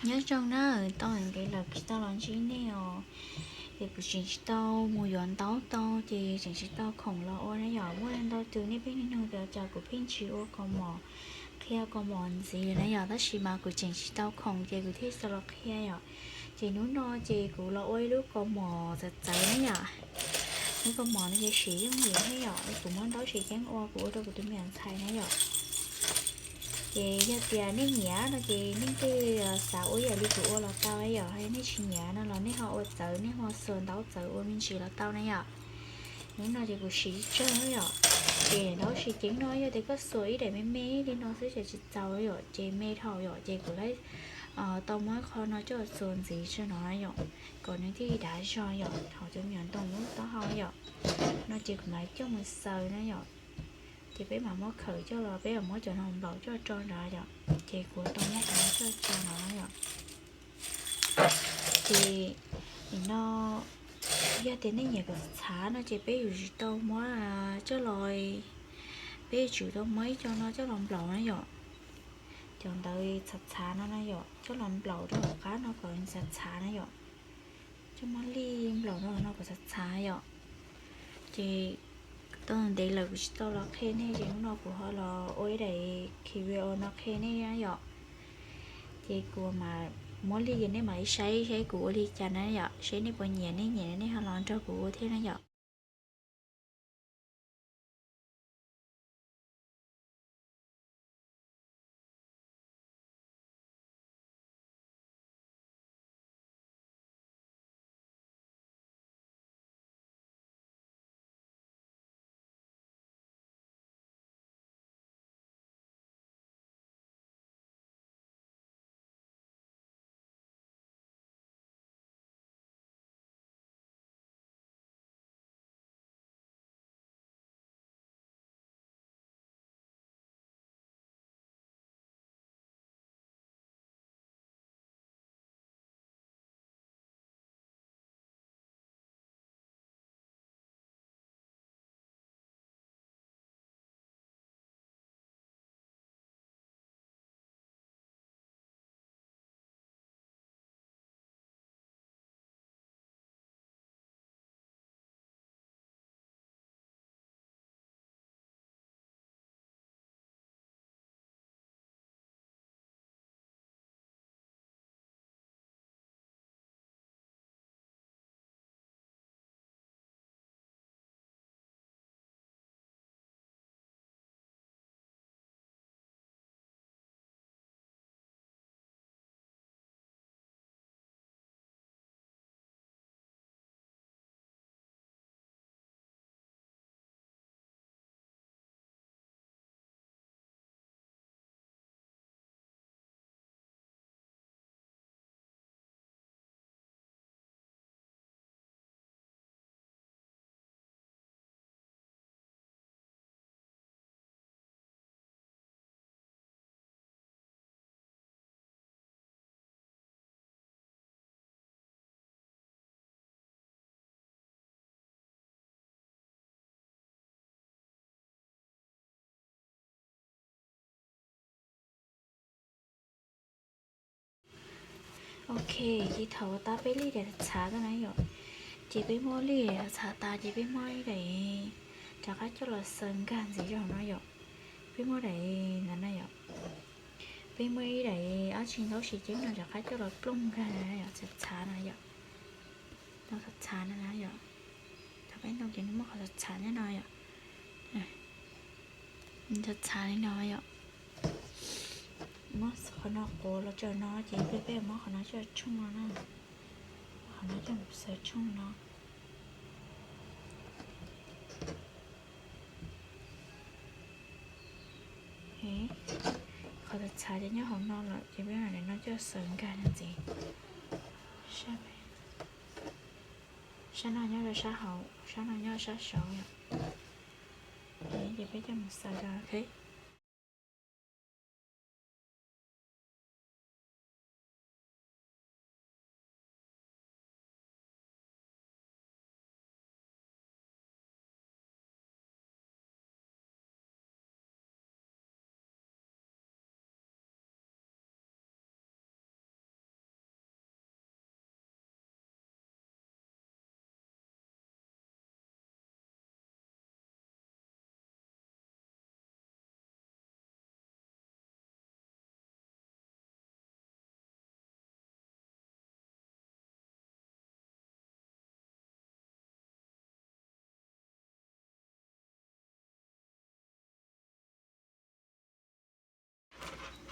Nyob zoo na, tau ntev lawm kuv tsis tau los ntsib nej os. Ces kuv tseem tsis tau mus yuav ntaub tau, ces tseem tsis tau khoom los ua na yom. Muaj ntau tus nej pheej nug tias cas kuv pheej tsis ua kaus mom, qhia kaus mom ntxiv na yom, tab sis mas kuv tseem tsis tau khoom ces kuv thiaj tsis tau los qhia yom. Ces hnub no ces kuv los ua ib lub kaus mom txawv txawv na yom. Lub kaus mom no ces siv yooj yim thiab yom, kuv muab ntaub siv ceeb ua, kuv ua rau kuv tus me nyuam ntxhais na yom. Ces yog tias nej nyiam no ces nej twb xav ua ib yam li kuv ua los tau yom, nej tsis nyiam no los nej ho ua txawv, nej ho xuas ntaub txawv ua me ntsis los tau na yom. Hnub no ces kuv siv tsawg yom, ces ntaub siv ceeb no yog tias koj xuas ib daim me me li no xwb ces tsis txaus yom, ces me dhau yom, ces kuv thiaj tau muab qhov no coj xuas ntxiv tso no yom, kom nws thiaj dav zog yom, thaum cov me nyuam ntoo lub taub hau yom. No ces kuv mam coj mus xaws na yom. Ces peb mam muab khawm coj los, peb mam muab cov no nplaum coj tso nrad yom. Ces kuv tau muab qhov no coj tso no yom. Ces nim no yog tias nej nyiam kom txhav no ces peb yuav tsum tau muab coj los, peb yuav tsum tau muab ib co no coj los nplaum na yom. Cov ntawd txhav txhav no na yom, coj los nplaum rau hauv qab no kom txhav txhav na yom. Coj muab lij nplaum rau no kom txhav txhav yom. Ces tau ntev lawm kuv tsis tau los qhia nej, ces hnub no kuv ho los ua ib daim video no qhia nej na yom. Ces kuv mam muab lij ces nej mam li saib saib kuv ua li cas na yom, saib nej puas nyiam, nej nyiam nej ho los nrog kuv ua thiab na yom. Ok, ces thaum tab peb lij daim txhav tag na yom, ces peb muab lij txhav tas ces peb muab ib daim rov qab coj los xaws nkag ntxiv rau hauv no yom. Peb muab daim ntawd na yom, peb muab ib daim dab tsi ntaub siv ceeb no rov qab coj los plooj nkag yom, txhav txhav no yom. Txhav txhav no na yom, thaum peb ntoo ces nws muaj qhov txhav txhav nyob no yom. Txhav txhav li no yom. Muab qhov no quav los tso no ces peb peb muab qhov no coj tshooj no na, qhov no coj mus xaws tshooj no. Qhov txhav txhav ces nyob hauv no lawm ces peb mam li no coj xaws nkag no ntxiv. Sab no nyob rau sab hauv, sab no nyob sab saud yom. Ces peb coj mus xaws rau, ok.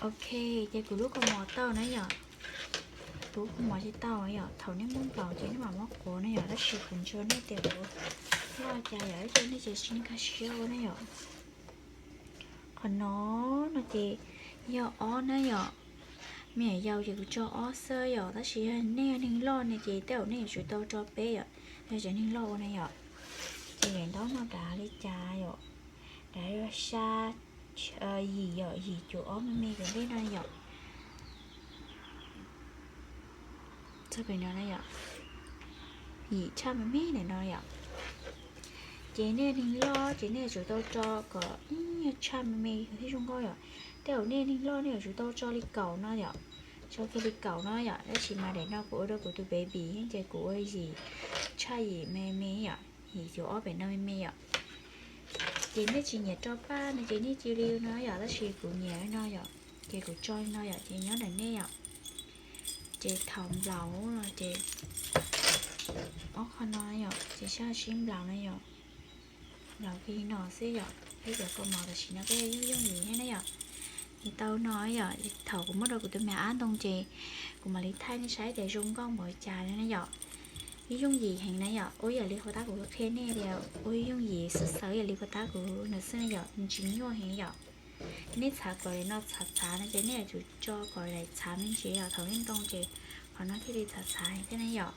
Ok, ces kuv lub kaus mom tau na yom. Kuv lub kaus mom tsis tau yom, thaum nej muab nplaum ces nej mam muab quav na yom, tab sis kuv ntshua nej tias kuv loj cas yom, ib tsoom nej ces sib nkag siab ua na yom. Qhov no, no ces yog ob na yom. Me nyuam yaus ces kuv tso ob xwb yom, tab sis yog nej yog neeg loj ne ces tej zaum nej yuav tsum tau tso peb yom, yog tsev neeg loj ua na yom. Ces daim ntaub no dav li cas yom, dav sab yim yom, yim cum ob me me ntej no yom. Txog pem no na yom, yim tshaj me me ntawm no yom. Ces nej neeg loj ces nej yuav tsum tau tso kom ib nyuag tshaj me me thiaj zoo nkauj yom. Tej zaum nej neeg loj nej yuav tsum tau tso li kaum no yom, tso kiag li kaum no yom, tab sis mas daim no kuv ua rau kuv tus baby ces kuv ua yim tshaj yim me me yom, yim cum ob pem no me me yom. Ces nej tsis nyiam rau paj no ces nej cia li no yom, tab sis kuv nyiam no yom, ces kuv tso li no yom, ces nyob ntawm nej yom. Ces thaum nplaum no ces ob qho no yom, ces sab sib nplaum no yom, nplaum kiag li no xwb yom, peb cov kaus mom tam sim no peb yooj yooj yim thiab na yom. Ces tau no yom, thaum kuv muab rau kuv tus me ab ntoo ces kuv mam li thaij nej saib tias zoo nkauj npaum li cas na yom. Yooj yooj yim heev na yom, ua yam li puas tab kuv qhia nej tias ua yooj yooj yim xwb xaws yam li puas tab kuv ntawd xwb na yom, nws tsis nyuaj heev yom. Nej txhav kom li no txhav txhav no ces nej yuav tsum tso kom li txhav me ntsis yom, thaum nej ntoo ces qhov no thiaj li txhav txhav heev thiab na yom.